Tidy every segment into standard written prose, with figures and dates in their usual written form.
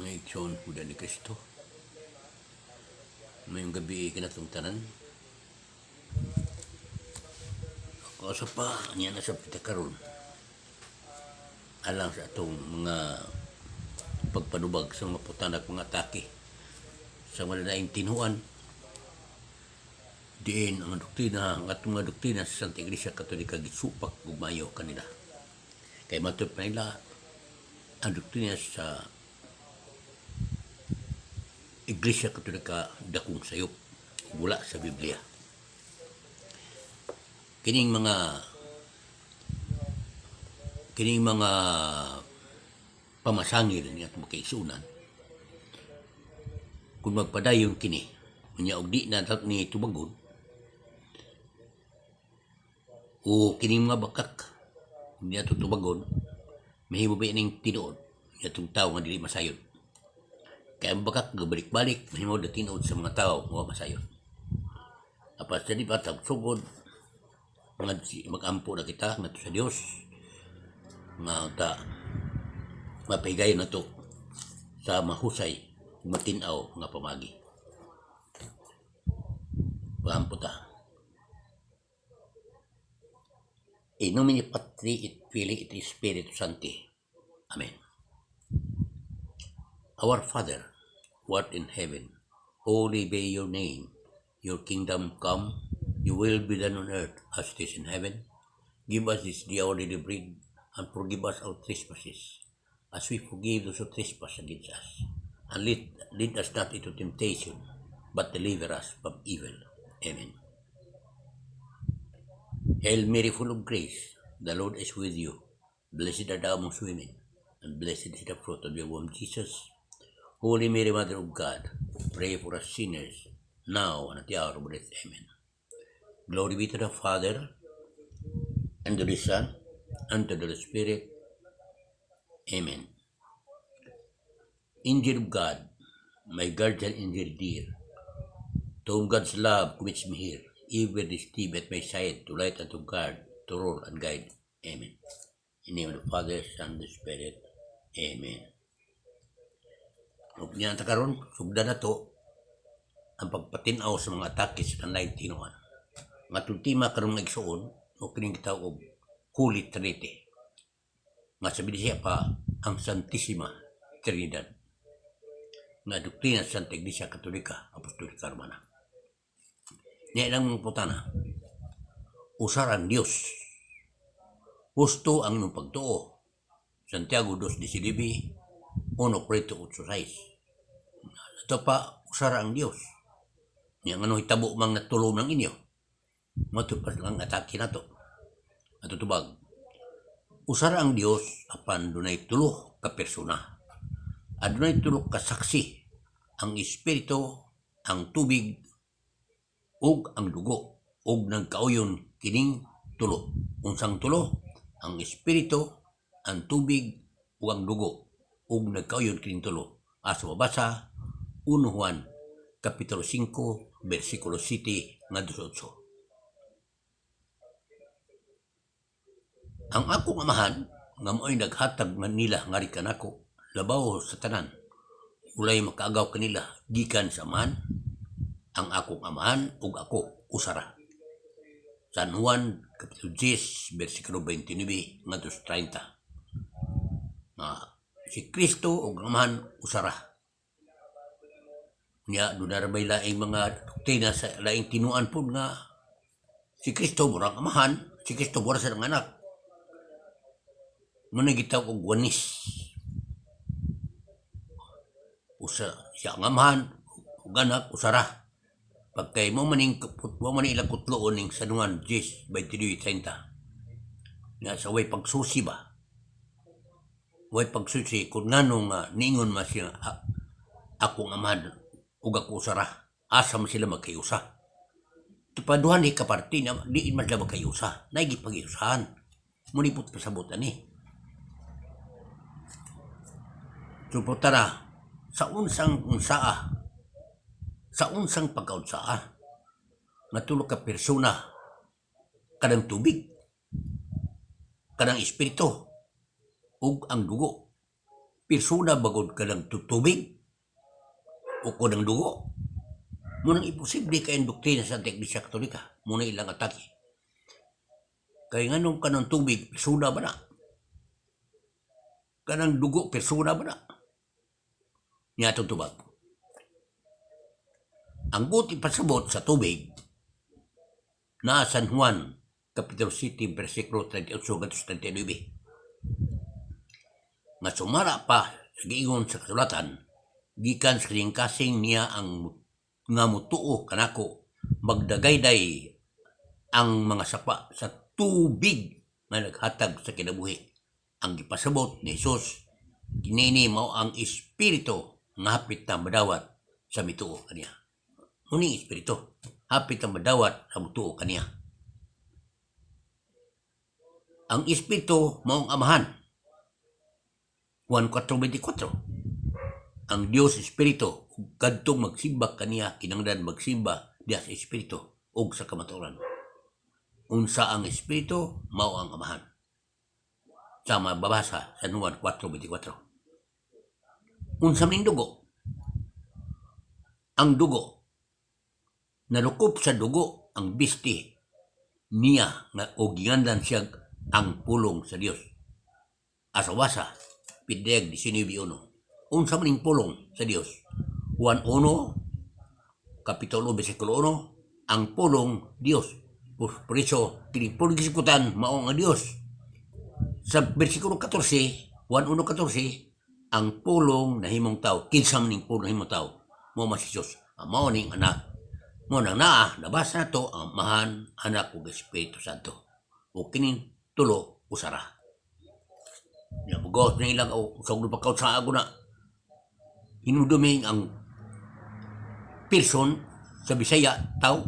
Mga igsoon huda ni Kristo. Maayong gabii kanatong tanan. Ako sa pa niya na sa kita karon. Alang sa atong mga pagpanubag sa mga putanak, mga atake sa malalaing tinuan diin ang doktrina, ang atong mga doktrina sa Santa Iglesia Katolika gisupak ug maayo kanila. Kay matud pa nila ang doktrina sa Iglesia Katolika dakong sayop, wala sa Biblia. Kining mga pamasangil ni atong makaigsuonan, kung magpadayon kini unya og di na ni tubagon o kining mga bakak di nato tubagon, mahimo ba ining tinuod atong tawo nga dili masayod? Kay ang bakak gabalik-balik, mahimo na tinuod sa mga tao nga masayod. Apan sa di pa sugod, mga magampo na kita ngadto sa Dios nga ta mapahigayon nato sa mahusay, matin-aw nga pamagi. Paampo ta. In nomine Patri et Filii et Spiritus Sancti. Amen. Our Father, who art in heaven, holy be your name. Your kingdom come, your will be done on earth as it is in heaven. Give us this day our daily bread, and forgive us our trespasses, as we forgive those who trespass against us. And lead us not into temptation, but deliver us from evil. Amen. Hail Mary, full of grace, the Lord is with you. Blessed art thou amongst women, and blessed is the fruit of your womb, Jesus. Holy Mary, Mother of God, pray for us sinners, now and at the hour of death. Amen. Glory be to the Father, and to the Son, and to the Spirit. Amen. Angel of God, my guardian angel dear, to whom God's love commits me here, ever this day at my side, to light and to guard, to rule and guide. Amen. In the name of the Father, Son, and the Spirit. Amen. Ug niya ta karon, sugdan na to ang pagpatinaw sa mga atake sa tanay tinuan. Nga atong tema karon, mga igsoon, o kining gitawag og Holy Trinity. Nga sa Bisaya pa, ang Santissima Trinidad. Nga doktrina sa Santa Iglesia Katolika Apostolika Romana. Niya ilang mga putana. Usar ang Dios. Husto ang imong pagtuo. Santiago 2.19, 1 Corinto 8.6. Ito pa, usara ang Dios. Niya ngano hitabo mang natulo ng inyo? Mao pa lang atake nato. Ato tubag. Usara ang Dios apan dunay tulo ka persona. Adunay tulo ka saksi: ang espiritu, ang tubig, ug ang dugo, ug nagkauyon kining tulo. Unsang tulo? Ang espiritu, ang tubig, ug ang dugo, ug nagkauyon kining tulo. Asa mabasa? 1 Juan kapitulo 5 bersikulo 7 ngadto sa 8. Ang akong Amahan nga mao'y naghatag man nila ngari kanako labaw sa tanan. Walay makaagaw kanila gikan sa Amahan. Ang akong Amahan ug ako usara. San Juan kapitulo 10 bersikulo 29 ngadto sa 30. Nga si Kristo ug ang Amahan usara. Nya doon na bay laing mga doktrina sa laing tinuan pud nga si Kristo murang Amahan, si Kristo mura sa anak. Mao na gitawag og Oneness. Usa siya ang Amahan ug Anak, usara. Pagkay mo man ilang kutloon ning San Juan 10, 29, 30. Nga sa way pagsusi ba? Way pagsusi kung ngano nga ningon man siya, akong Amahan ug ako usara. Asa man sila magkayusa? Tupaduhan ni kaparti na di man sila magkayusa. Naigi pag-iusahan. Munipot pasabot ani. So tara, sa unsang unsaa, sa unsang pagkaunsaa, nga tulo ka persona, kanang tubig, kanang espiritu, ug ang dugo. Persona bagod kanang tubig o kanang dugo. Munang imposible kay ang doktrina sa Iglesia Katolika. Muna ilang atake. Kay nganong kanang tubig, persona ba na? Kanang dugo, persona ba na? Niya atong tubag. Ang buot ipasabot sa tubig na San Juan, Kapitulo 7, versikulo 38 ngadto sa 39. Nga sumala pa sa giingon sa kasulatan, gikan sa kasing niya ang nga mutuo kanako, magdagayday ang mga sapa sa tubig nga naghatag sa kinabuhi. Ang gipasabot ni Jesus kinini mao ang Espiritu nga hapit na madawat sa mituo kaniya. Muning Espiritu hapit na madawat sa mutuo kaniya. Ang Espiritu mao ang Amahan. Juan 4:24. Ang Dios Espiritu ug kadtong magsimba kaniya kinahanglan magsimba diha sa Espiritu ug sa kamatuoran. Unsa ang Espiritu? Mao ang Amahan. Sa mababasa sa Juan 4:24. Unsa man dugo? Ang dugo, nalukop sa dugo ang bisti niya nga o ginganlan siya ang pulong sa Dios. Asawasa, Pideg 19.1. Unsa man ning pulong sa Dios? Juan 1, Kapitulo, versikulo 1, ang pulong Dios. Por eso, kini pulong gisgutan mao ang Dios. Sa versikulo 14, Juan 1:14, ang pulong nahimong tao. Kinsa man ning pulong nahimong tao? Mao man si Dios. Ang mao ning anak. Mo nang naa, nabasa na to ang Amahan, Anak ug Espiritu Santo. O kining tulo usara. Ya bugos na ilang o sa ulo pagkaut sa ago na hinumduming ang person sa Bisaya tao,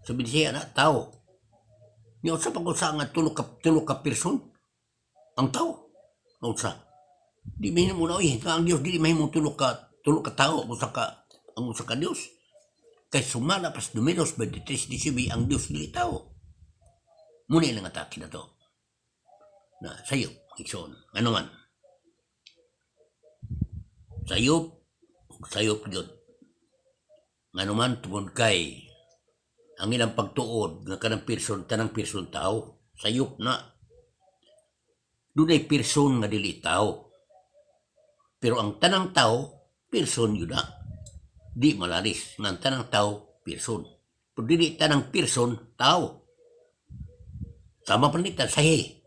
sa Bisaya na tao. Ni unsa pag usa nga tulo ka person ang tao? Unsa di mahimo na oy nga ang Dios dili mahimo tulo ka tao ang usa ka Dios, kay sumala pas Numeros 23:19, ang Dios dili tao. Muna ilang atake na to na sayop, igsoon. Ano man, sayop ug sayop gyud. Ngano man? Tungod kay ang ilang pagtuod nga kanang person, tanang person tao, sayop na. Dunay person nga dili tao, pero ang tanang tao person yun na. Di malalis nga ang tanang tao person, pero dili tanang person tao. Sama pa nita sa he.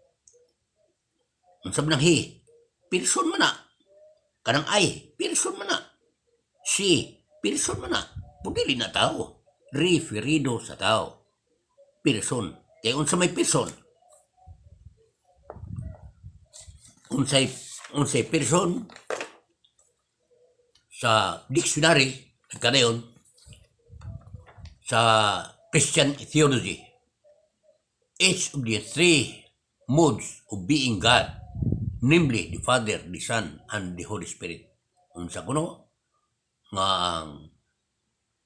Unsa man ang he? Person man na. Kanang I, person man na. Si, person man na, pero dili na tao. Referido sa tao, person. Kay unsa may person? Unsay person sa dictionary kanayon sa Christian theology? Each of the three modes of being God, namely the Father, the Son, and the Holy Spirit. Unsa kuno nga ang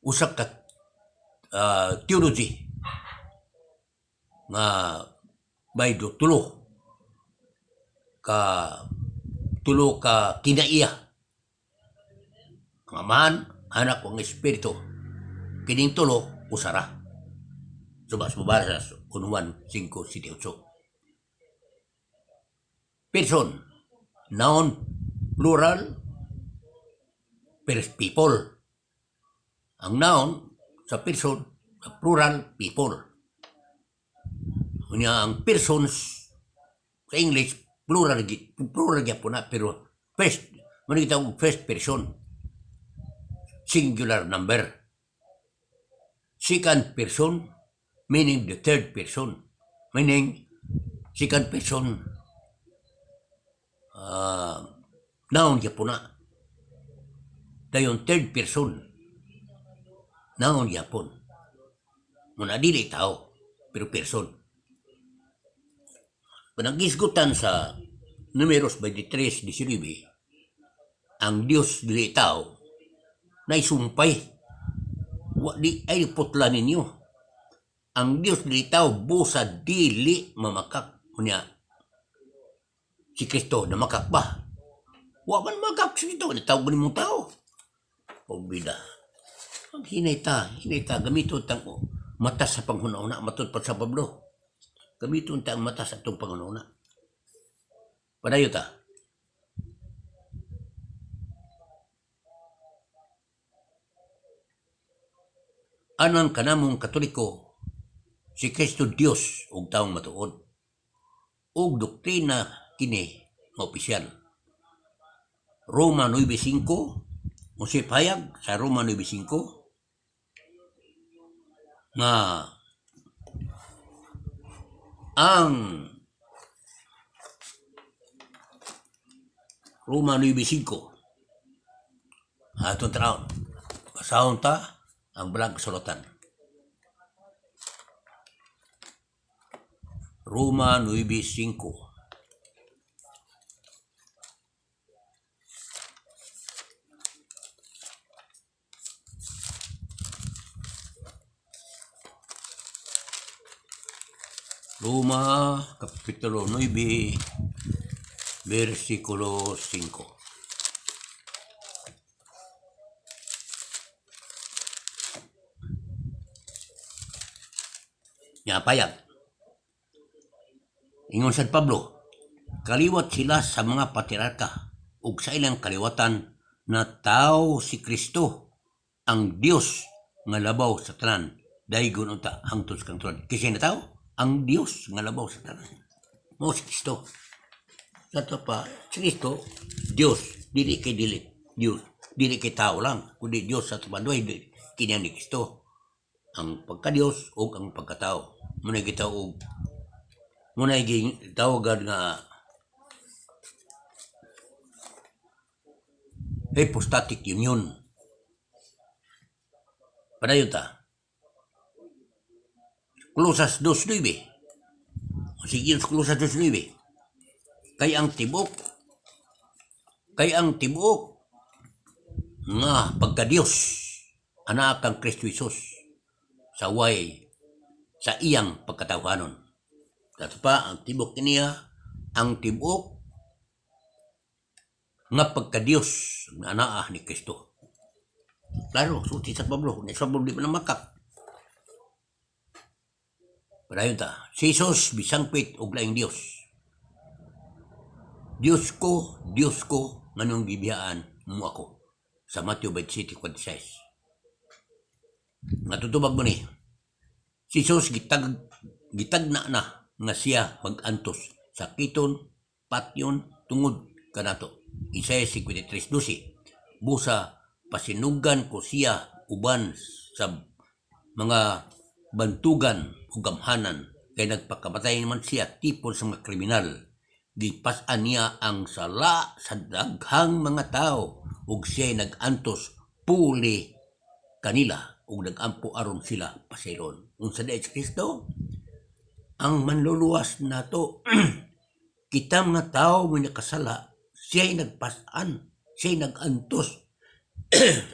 usa ka theology nga may do tulo ka kinaiya: ang Amahan, Anak ug ang Espiritu. Kining tulo usara. Suba sa mabasa sa 1, 5, 7, 8. Person, noun, plural, per people. Ang noun sa person, sa plural, people. Unya ang persons sa English, plural, plural gyapon na, pero first, mao kita first person, singular number. Second person, meaning the third person, meaning second person, noun gyapon na. Dayon third person, noun gyapon. Muna dili tao, pero person. Panaghisgutan sa Numeros 23:19, ang Dios dili tao, naisumpay. Wa di ay putla ninyo. Ang Dios dili tao, busa dili mamakak. Unya, si Kristo namakak ba? Wa man makak sa ito. Tawag ni mong tao. O bida. Ang hinay ta, hinay ta, gamito tang mata sa panghuna-una, matud pa sa Pablo. Gamiton ta ang mata sa atong panghuna-una. Padayo ta. Anang kanamong Katoliko, si Kristo Dios ug taong matuod. Ug doktrina kini nga opisyal. Roma 9:5, unsay pahayag sa Roma 9:5 nga ang Roma 9:5 atong tan-awon. Basahon ta ang balaang kasulatan. Roma 9:5. Roma, Kapitulo 9, versikulo 5. Nya payag. Ingon San Pablo, kaliwat sila sa mga patriarka ug sa ilang kaliwatan na tao si Kristo ang Dios nga labaw sa tanan daygon unta hangtod sa kangturan. Kinsa na tao? Ang Dios nga labaw sa tanan. Mao si Kristo. Sa to pa, si Kristo, Dios, dili kay dili Dios, dili kay tao lang, kundi Dios sa tumanduay, kini ni Kristo. Ang pagka-Dios o ang pagkatao. Muna kita og muna gitawagan nga hypostatic union. Padayon ta. Colosas 2:9. Sige, Colosas 2:9. Kay ang tibuok nga pagka-Dios anaa kang Kristo Jesus sa way sa iyang pagkatawhanon. Dato pa ang tibok niya, ang tibuok nga pagka-Dios nga anaa ni Kristo. Klaro, sulti sa Pablo, ni sa Pablo di man makak. Padayon ta, si Jesus bisangpit og laing Dios. Diyos ko, nganong gibiyaan mo ako? Sa Mateo 27:46. Natutubag mo ni, si Jesus gitagna na nga siya mag-antos sa kiton, patyon, tungod kanato. Isaiah 53:12. Busa pasinugan ko siya uban sa mga bantugan o gamhanan kay nagpakamatay naman siya tipon sa mga kriminal. Gipas-an niya ang sala sa daghang mga tao ug siya'y nag-antos puli kanila ug nag-ampo aron sila pasayloon. Unsa diay si Kristo? Ang manluluwas nato. Kita mga tao may nakasala, siya'y nagpas-an, siya'y nag-antos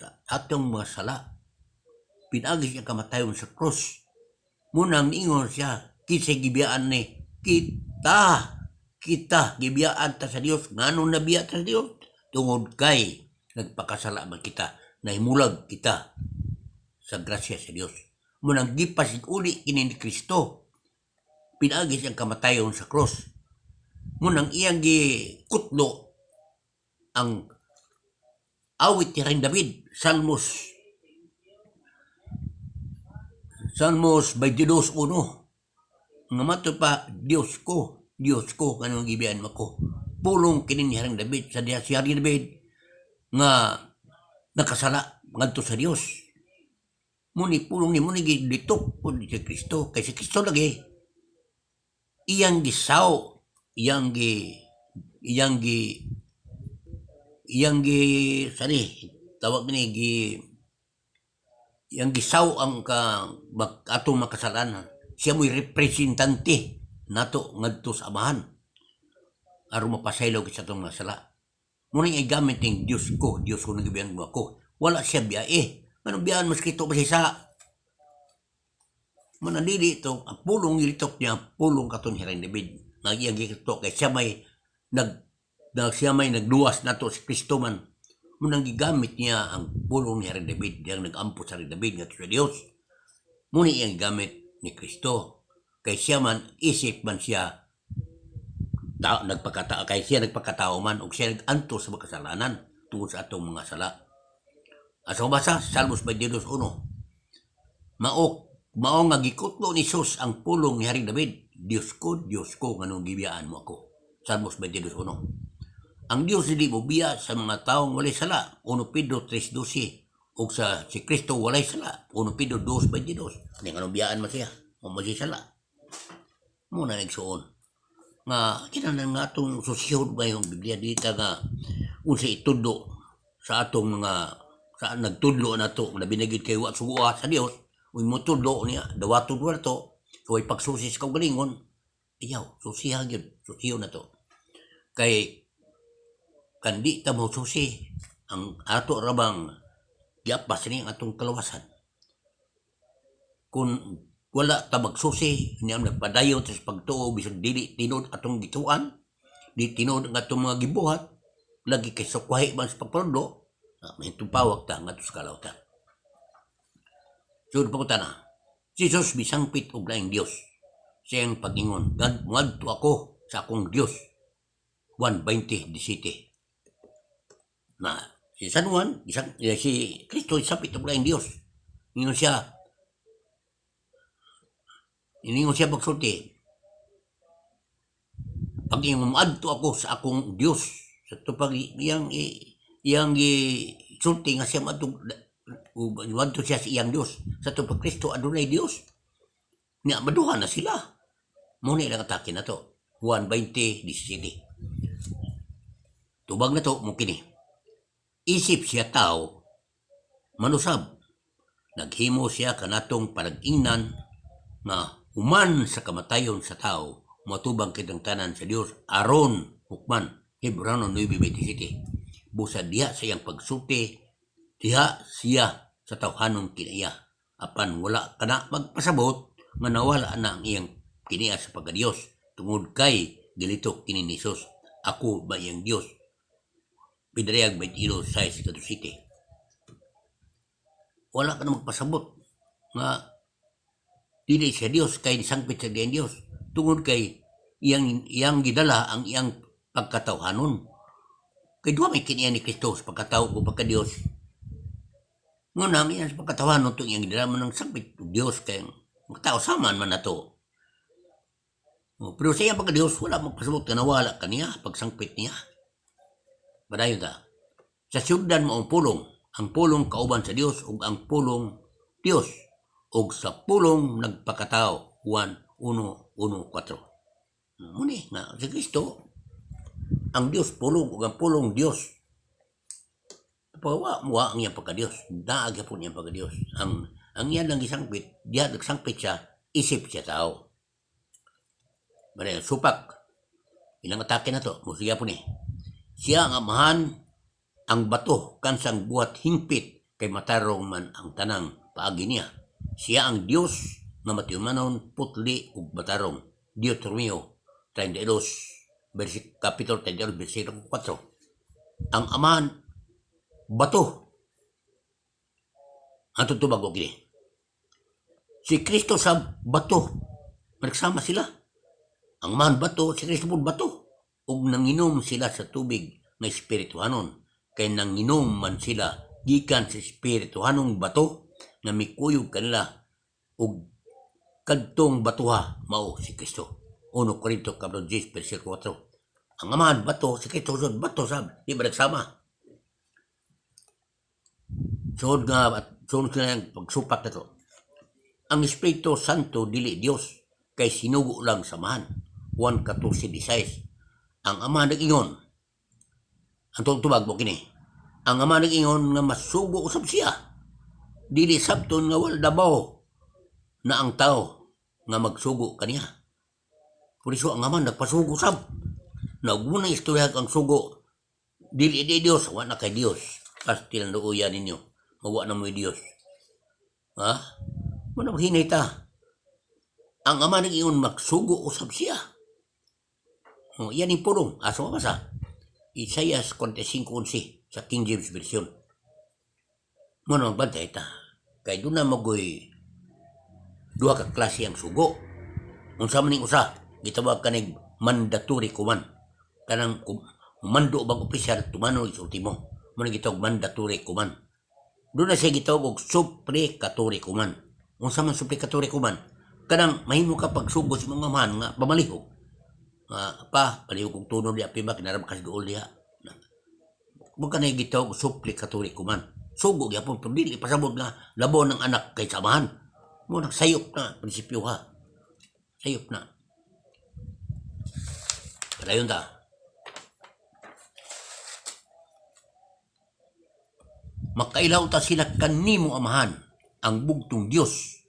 sa atong mga sala. Pinagi siya kamatayon sa krus. Munang ingon siya, kinsay gibiyaan ni kita, kita gibiyaan ta sa Dios. Nganong nabiya ta sa Dios? Tungod kay nagpakasala man kita, nahimulag kita sa grasya sa Dios. Munang gipasiguli kini ni Kristo. Pinagi siyang kamatayon sa krus. Munang iyang gikutlo ang awit ni Haring David, Salmos 22:1. Nga mato pa, Diyos ko, Diyos ko, kanong gibiyaan mo ko. Pulong kini ni Haring David, sa diha si Haring David, nga nakasala ngadto sa Dios. Muni pulong ni muni giditok pud si Kristo, kay si Kristo lagi iyang gisaw, iyang gi sani tawag ni gi iyang gisaw ang ka atong makasalanan. Siya mo'y representante nato ngadto sa Amahan aron mapasaylo sa atong mga sala. Muna yung gamit ning Diyos ko, Diyos ko nagibiyaan mo ako. Wala siya biyae. Anong biyaan mas kito pa siya? Mananili ito, ang pulong ilitok niya, pulong katon Haring David. Nagyang gito kay siya may nag Dahil siya may nagluwas nato, si Kristo man. Munang gigamit niya ang pulong ni Hari David, diyang nag-ampo sa Hari David nga sa Dios. Muna iyang gamit ni Kristo. Kay siya man, isip man siya, nagpakatao, kay siya nagpakatao man, ug siya nag-antos sa makasalanan tungod sa atong mga sala. Asa basa, Salmos 22:1. Mao mao nga gikutlo ni Jesus ang pulong ni Haring David. "Diyos ko, Diyos ko, nganong gibiyaan mo ako?" Salmos 22:1. Ang Diyos hindi mo biya sa mga taong walay sala. 1 Pedro 3:12. O sa si Kristo walay sala. 1 Pedro 2:22. Hindi nga biyaan mo siya. O mo siya sala. Muna nagsuon. Nga, kinahanglan nga atong susihon ba yung Biblia dita nga unsa itudlo sa atong mga sa nagtudlo na to, labi na gid kay wa suwa sa Dios, uy, motudlo niya, dawaton mo na to. So ay pagsusi sa kaugalingon, ayaw susiha gyud, susiyo na to, kay kandi ta mo susi ang ato rabang giapas ni ang atong kalawasan kung wala ta magsusi niya. Nagpadayon sa pagtuo bisag dili tinuod atong gituan, di tinuod ang atong mga gibuhat, lagi kay sukwahi man sa pagpaludlo, may tupawak ta ngadto sa kalawtan. Sud pangutana, si Jesus misangpit og laing Dios siyang pag-ingon, "Gad muadto ako sa akong Dios," 1:20-17. Na si San Juan, isang, eh, si Kristo isapit og laing Dios. Ingon siya, iningon siya pagsulti, pag ingon muadto ako sa akong Dios, sa to pag iyang iyang sulti nga siya muadto, muadto siya sa iyang Dios. Sa to pag Kristo adunay Dios. Nya maduha na sila. Mo na ilang atake na to. Juan 20:17. Tubag na to mo kini. Isip siya tao, manusab. Naghimo siya kanatong panag-ingnan nga human sa kamatayon sa tao, matubang kitang tanan sa Dios aron hukman. Hebreo 9:27. Busa diha sa iyang pagsulti, diha siya sa tawhanong kinaiya. Apan wala kana magpasabot nga nawala na ang iyang kiniya sa pagka-Dios tungod kay gilitok kini ni Jesus, "Ako ba iyang Dios?" Pidreyag 22:6 City. Wala ka na magpasabot nga dili siya Dios kay nisangpit sa diyang Dios tungod kay iyang iyang gidala ang iyang pagkatawhanon. Kay duha may kiniya ni Kristo sa pagkatao o pagka-Dios. Nguna ang iyang sa pagkatawhanon itong iyang gidala mo ng sangpit og Dios kay magtao saman man na to. Oh, pero sa iyang pagka-Dios, wala magpasabot nga nawala kaniya pagsangpit niya. Padayon ta. Sa syudad mo ang pulong kauban sa Dios ug ang pulong Dios, ug sa pulong nagpakatao. Juan 1:1-4. Muni nga si Kristo ang Dios pulong ug ang pulong Dios. Pawa mo ang iyang pagka-Dios. Naa gyapon iyang pagka-Dios. Ang iyan lang gisangpit, diha nagsangpit siya, isip siya tao. Mare, supak. Ilang atake na to, musiya po ni. Siya ang Amahan, ang bato kansang buhat hingpit kay matarong man ang tanang paagi niya. Siya ang Dios nga matiumanon, putli ug matarong. Deuteronomio 32 versi kapitulo 32 versikulo 4. Ang Amahan bato. Ang tutubag og kini. Si Kristo sa bato. Nagsama sila. Ang Amahan bato, si Kristo po bato. Ug nanginom sila sa tubig nga espirituhanon. Kay nanginom man sila gikan sa espirituhanong bato nga mikuyog kanila ug kadtong batuha mao si Kristo. 1 Corinto kapitulo 10 versikulo 4. Ang Amahan bato, si Kristo sud bato sab, di ba nagsama? Sud nga sud nga pagsupak na to. Ang Espiritu Santo dili Dios kay sinugo lang sa Amahan. Juan 14:16. Ang Ama nag-ingon. Ang tubag mo kini. Ang Ama nag-ingon nga masugo usab siya. Dili sabton nga wala dabaw na ang tao nga magsugo kaniya. Por iso ang Ama nagpasugo sab. Nagmuna istorya ang sugo. Dili di Dios, wa na kay Dios. Pasti lang luuyan ninyo. Mawa na mo'y Dios. Ha? Muna maghinay ta. Ang Ama nag-ingon magsugo usab siya. O, yan yung pulong. Aso ka sa. Isaias 45:11 sa King James Version. Mo no bantay ta. Kay doon na magoy duha ka klase ang sugo. Unsa man ning usa, gitawag kanig mandatory command. Kanang mando bang opisyal tumano isulti mo. Mo ni gitawag mandatory command. Doon na siya gitawag og supplicatory command. Unsa man supplicatory command? Kanang mahimo ka pagsugo sa mga amahan nga pamalihog. Nga pa palihog og tunod diha pima kinarab ka sa duol diha. Mo kanay gitawag og supplicatory command. Sugo gyapon pero dili pasabot nga labaw ng anak kay samahan. Mo nagsayop na prinsipyo ha. Sayop na. Padayon ta. Makailaw ta sila kanimo amahan ang bugtong Dios.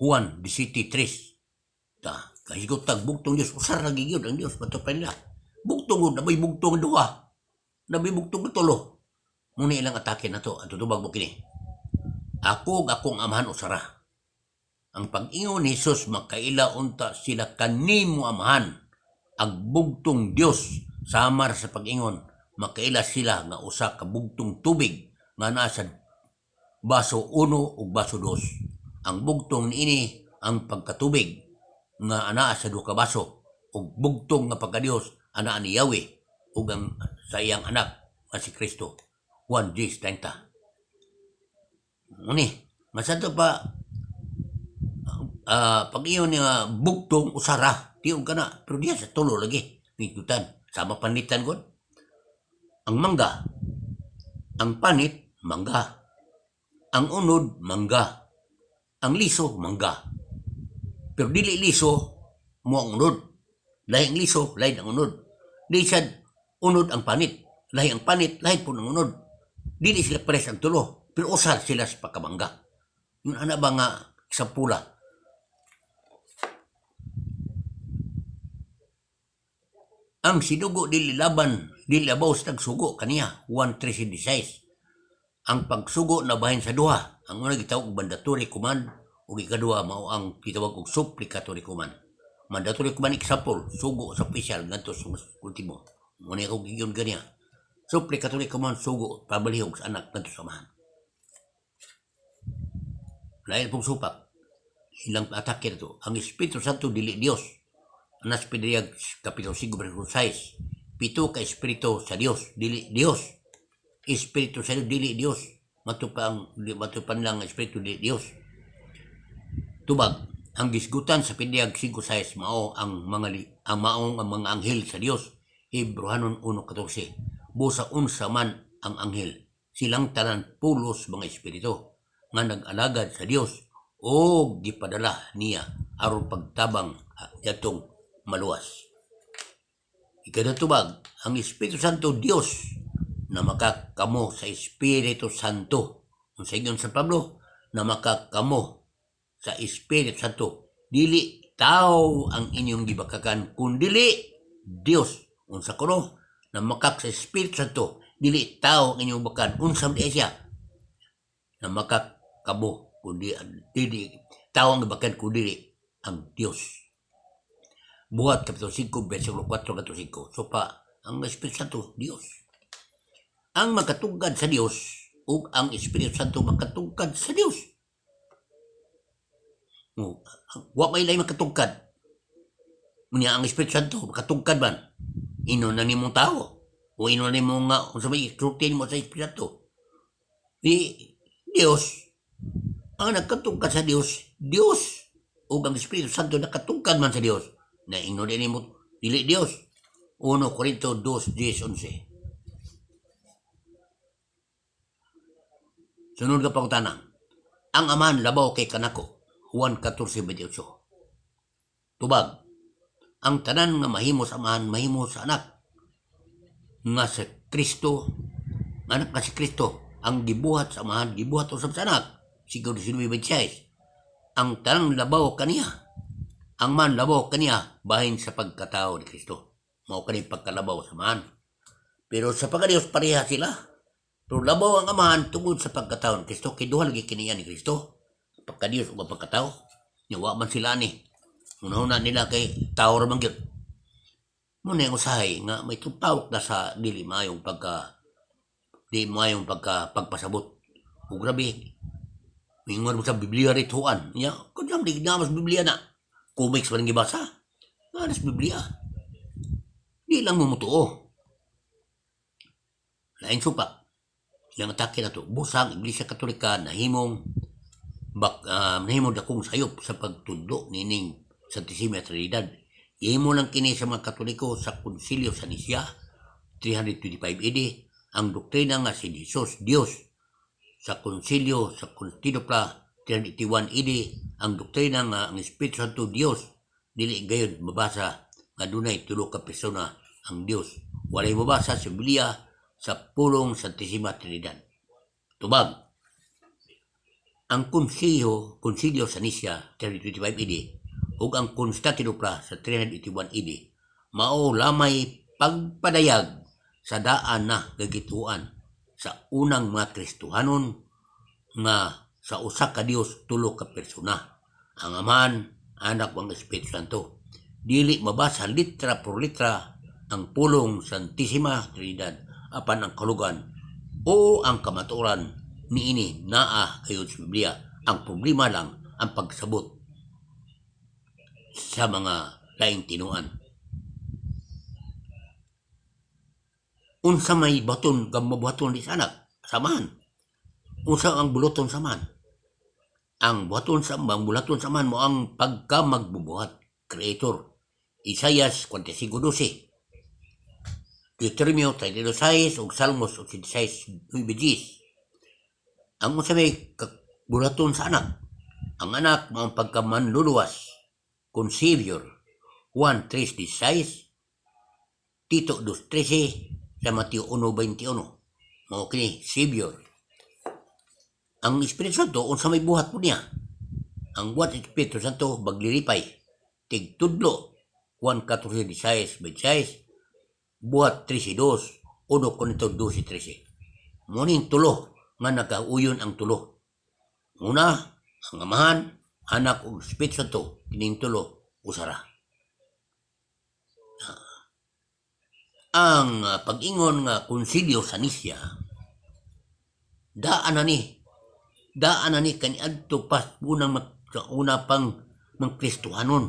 Juan 17:3. Ta kahigot tag bugtong Dios usar ra gyud ang Dios bato pa nila. Bugtong gud nabay bugtong duha. Nabay bugtong tulo. Muna ilang atake na to. Ang tutubag mo kini. Ako ug akong amahan usara. Ang pag-ingon ni Jesus makaila unta sila kanimo amahan ang bugtong Dios samar sa pag-ingon makaila sila nga usa ka bugtong tubig nga naa sa baso 1 ug baso 2. Ang bugtong niini ang pagkatubig nga anaa sa duha ka baso ug bugtong nga pagkadiyos anaa ni Yahweh ug ang sa iyang anak nga si Kristo. Juan 10:30. Muni, masadto pa pag iyon nga bugtong usara, tiyon ka na, pero diya sa tulo lagi, ngikutan, sama panitan god. Ang mangga, ang panit, mangga. Ang unod, mangga. Ang liso, mangga. Pero dili liso, mo ang unod. Lahi ang liso, lahi ang unod. Di siya unod ang panit. Lahi ang panit, lahi po ang unod. Dili sila pares ang tulo, pero usar sila sa pagkamangga. Yun ana ba nga sa pula? Ang sinugo dili laban, dili labaw sa tagsugo kaniya, 1:36. Ang pagsugo na bahin sa duha. Ang una gitawag og mandatory command ug ikaduha mao ang gitawag og supplicatory command. Mandatory command example, sugo sa official ngadto sa ultimo. Mo ni ako giyon ganiya. Supplicatory command sugo pabalihog sa anak ngadto sa amahan. Lain pong supak. Ilang atake na to. Ang Espiritu Santo dili Dios. Anas Pidriag Kapitulo 5 versikulo 6. Pito ka espiritu sa Dios, dili Dios. Espiritu sa Dios, dili Dios. Mato pa lang ang espiritu dili Dios. Tubag, ang gisgutan sa Pidriag 5:6 mao ang mga ang maong ang mga anghel sa Dios. Hebreohanon 1:14. Busa unsa man ang anghel, silang tanan pulos mga espiritu nga nag-alagad sa Dios o gipadala niya aron pagtabang yatong maluwas. Ikadatubag, ang Espiritu Santo Dios na makakamo sa Espiritu Santo. Unsa ingon San Pablo, na makakamo sa Espiritu Santo. Dili tao ang inyong gibakakan, kundili Dios. Unsa kuno, na makak sa Espiritu Santo, dili tao ang inyong bakan. Unsa man siya, na makakamo, kundi dili tao ang gibakan, kundi ang Dios. Buhat Kapitulo 5, versikulo 4 ngadto 5. So pa, ang Espiritu Santo, Dios. Ang makatugkad sa Dios ug ang Espiritu Santo makatugkad sa Dios. O, wa may lain makatugkad. Unya ang Espiritu Santo makatugkad man. Ino na nimong tao o ino na nimo nga unsa may isulti nimo sa Espiritu Santo. Di Dios ang nagkatugkad sa Dios, Dios ug ang Espiritu Santo nakatugkad man sa Dios. Na ingnon din nimo dili Dios. 1 Corinto 2:10 11. Sunod ka pangutana. Ang amahan labaw kay kanako. Juan 14:28. Tubag. Ang tanan nga mahimo sa amahan mahimo sa anak. Nga sa Kristo, anak nga si Kristo, ang gibuhat sa amahan gibuhat usab sa anak. Siguro 19:26. Ang tanang labaw kaniya. Ang man labaw kaniya bahin sa pagkatao ni Kristo. Mao kani pagkalabaw sa amahan. Pero sa pagkadiyos pareha sila. Pero labaw ang amahan tungod sa pagkatao ni Kristo. Kay duha lagi kiniya ni Kristo. Pagkadiyos ug pagkatao. Nya wa man sila ni. Unahuna nila kay tao ra man gyud. Muna yung usahay nga may tupawak na sa dili maayong pagka pagpasabot. O grabe, mingon mo sa Biblia rituan. Ya, kung di na mas Biblia na. Comics pa rin gibasa. Nga sa Biblia. Di lang mo mutuo. Lain supak. Ilang atake na to. Busang Iglesia Katolika nahimong dakong sayop sa pagtudlo nining Santissima Trinidad. Ihimo lang kini sa mga Katoliko sa Konsilyo sa Nicea 325 AD, ang doktrina nga si Jesus Dios sa Konsilyo sa Constantinopla 381 AD, ang doktrina nga ang Espiritu Santo Dios. Dili gayud mabasa nga dunay tulo ka persona ang Dios. Walay mabasa sa Biblia sa pulong Santissima Trinidad. Tubag ang konsilyo sa Nicea 325 AD ug ang Constantinopla sa 381 AD mao lamay pagpadayag sa daan na gagituan sa unang mga Kristohanon nga sa usa ka Dios, tulo ka persona, ang Amahan, Anak ug ang Espiritu Santo. Dili mabasa litra por litra ang pulong Santissima Trinidad, apan ang kahulugan o ang kamatuoran niini naa gayud sa Biblia. Ang problema lang ang pagsabot sa mga laing tinuan. Unsa may baton kang mabuhaton di sa Anak samahan? Unsa ang buluton samahan? Ang bulaton samahan mo ang pagka magbubuhat, creator. Isayas 45:12, Deuteronomio 32:6 ug Salmos 86:9. Ang unsa may bulaton sa Anak? Ang Anak mao ang pagkamanluluwas, Conceivior. Juan 3:16, Tito 2:13, sa Mateo 1:21. Mao kini Savior. Ang Espiritu Santo, unsa may buhat po niya? Ang buhat ng Espiritu Santo maglilipay, tigtudlo. Juan 14:16, 26, Buhat 13:2, 1 Korinto 12:13. Mo ning tulo nga nagauyon ang tulo. Una, ang Amahan, Anak ug Espiritu Santo, kining tulo usara. Ang pag-ingon nga konsilyo sa Nicea, daan na ni kaniadto pa unang sa una pang mga Kristohanon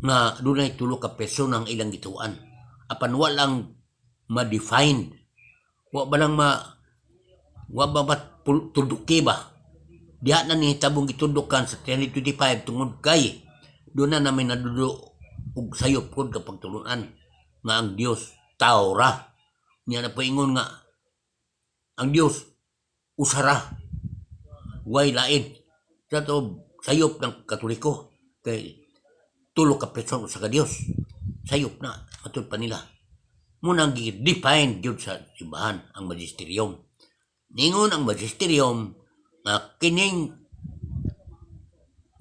nga dunay tulo ka persona ang ilang gituan, apan walang ma-define, wa ba lang ma wa ba ba tulduki ba. Diha na ni hitabong gitundukan sa 325 tungod kay doon na namin nadudo og sayop pod kapag tulunan nga ang Dios tao ra niya na paingon nga ang Dios usara, way lain sa to. Sayop ng Katoliko kay tulo ka person, usa ka Dios. Sayop na matud pa nila. Munang gi-define gyud sa simbahan, ang magisterium. Ningon ang magisterium nga kining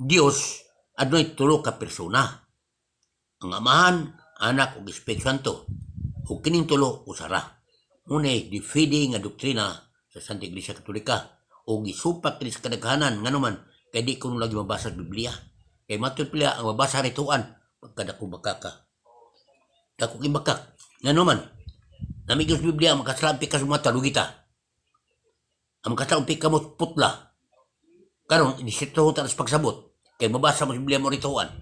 Dios adunay tulo ka persona, ang Amahan, Anak ug Espiritu Santo, ug kining tulo usara. Munay de fide nga doktrina sa Santa Iglesia Katolika ug gisupak kini sa kadaghanan. Ngano man? Kay di kuno lagi mabasa sa Biblia, kay matud pila ang mabasa rituan pagkadako bakaka dako kay bakak. Ngano man namigos Biblia, makasalampi ka sa mata, lugita ang makasalampi ka mo putla. Karon inisito ta sa pagsabot kay mabasa mo sa Biblia mo rituan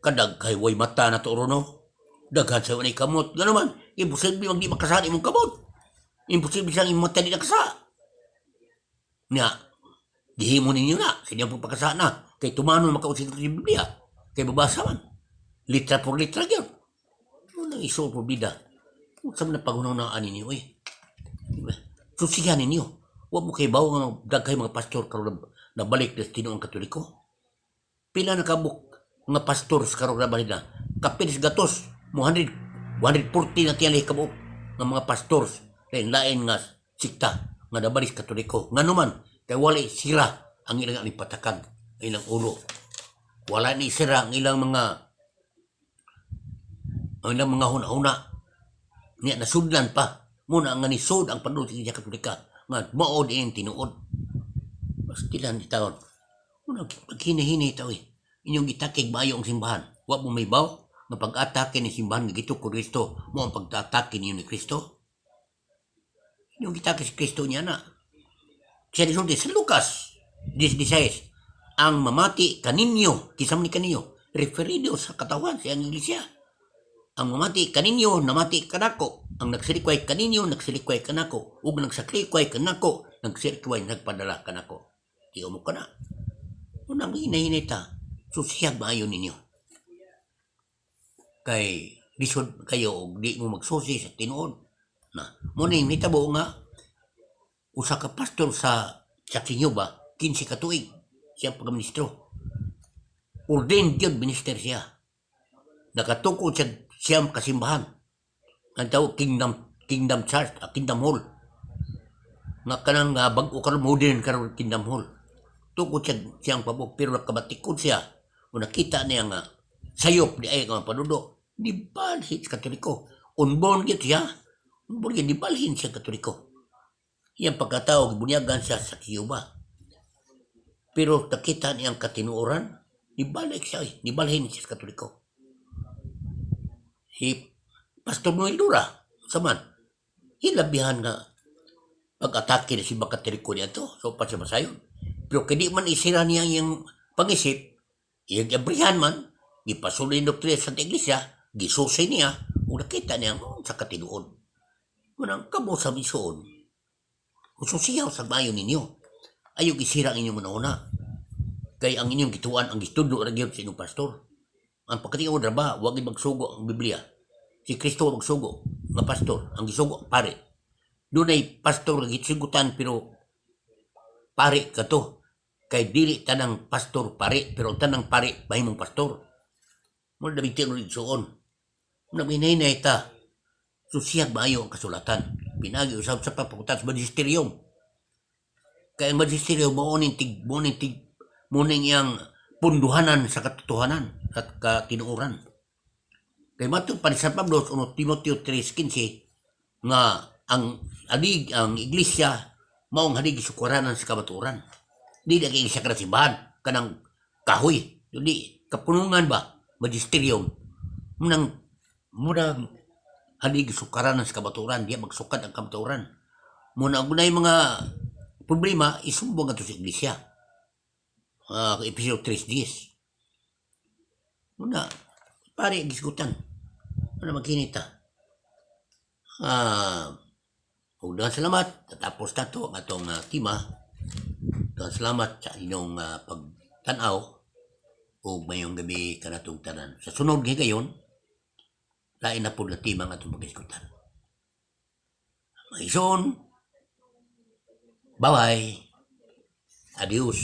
kadag kay way mata na to no, daghan sa unay kamot. Ngano man? Imposible mag di makasali imong kamot, imposible sang imong mata di nakasa nya. Gihimo ninyo na sa inyong pagpakasa na kay tumanon makausin sa Biblia kay mabasa man litra por litra gyud. Mo nang isuol por bida. Unsa man na paghunahunaan ninyo eh? Diba? Susihan ninyo. Wa mo kay bawo nga daghay mga pastor karon nabalik na sa tinuang Katoliko. Pila na kabuk mga pastor sa karon nabalik na? Kapin sa gatos, mo 100, 140 na tiyali kabuok nga mga pastors lain lain nga sikta nga nabalik sa Katoliko. Ngano man? Kay wala sira ang ilang alipatakan, ang ilang ulo. Wala ni sira ang ilang mga huna-huna. Niya nasudlan pa. Muna nga nisud ang panulot sa Iglesia Katolika nga mao din tinuod. Pastilan di taon. Muna maghinay-hinay tao eh. Inyong gitakig maayo ang simbahan. Wa mo may baw. Nga pag-atake ni simbahan nga gitukod Kristo, mo ang pag-atake ninyo ni Kristo? Inyong gitake si Kristo niya na. Siya nisulti sa Lucas 16, ang mamati kaninyo, kinsa man ni kaninyo, referido sa katawan sa iyang iglesia. Ang mamati kaninyo, namati kanako. Ang nagsilikway kaninyo, nagsilikway kanako. Ug nagsakrikway kanako, nagsilikway nagpadala kanako. Di mo kana. Unang hinay-hinay ta, susiyag maayo ninyo. Kay lisod kayo og di mo magsusi sa tinuod. Na, mo ning nitabo nga usa ka pastor sa Kinyuba, 15 ka tuig siya pagministro. Ordained gyud minister siya. Nakatukod siya siyam kasimbahan. Ang tawag Kingdom Kingdom Church, Kingdom Hall. Nga kanang bag-o karon, modern karon Kingdom Hall. Tukod siya siyang pabok pero nakabatikod siya. O nakita niya nga sayop di ay nga panudo. Dibalhin sa Katoliko. Unborn gyud siya. Unborn gyud, dibalhin siya Katoliko. Iyang pagkatao, gibunyagan siya sa Cuba. Pero nakita niyang katinuoran, nibalik siya, eh, nibalhin siya sa Katoliko. Si Pastor Noel Dura, saman, hilabihan nga pag-atake na si Katoliko niya to, so pa siya masayon. Pero kaya di man isira niya iyang pangisip, iyang abrihan man, gipasuloy yung doktrina sa Santa Iglesia, gisusi niya, ug nakita niya sa katinuod. Manang kamo sa misuon, ususiyaw sa bayo ninyo. Ayaw isira ang inyong una. Kay ang inyong gituan, ang gitudlo ra gyud sa inyong pastor. Ang pagkatiod ra ba, wag magsugo ang Biblia. Si Kristo magsugo nga pastor, ang gisugo pare. Dunay pastor nga gitsigutan pero pare kato. Kay dili tanang pastor pare, pero ang tanang pare mahimong pastor. Mo na tinuod igsuon. Muna hinay ta. Susiyag maayo ang kasulatan. Pinagi usab sa papakutan sa magisterium. Kay ang magisterium mao ning mao ning iyang punduhanan sa katotohanan at katinuoran. Kay matod pa ni San Pablo sa 1 Timoteo 3:15 nga ang alig ang iglesia mao ang haligi sukaranan sa kamatuoran. Di na kay iglesia kanang simbahan, kanang kahoy, di kapunungan ba, magisterium. Munang muna haligi sukaranan sa kamatuoran, di magsukad ang kamatuoran. Muna ang gunay mga problema isumbong ato sa iglesia. Episodio 3:10. Muna, pare gisgutan. Ano magkinita? Ug daghang salamat. Tatapos na to ang atong tema. Daghang salamat sa inyong pagtan-aw ug mayong gabi kanatong tanan. Sa sunod higayon, lain na pud na tema ang atong pagdiskutan. Mga igsoon, bye-bye. Adios.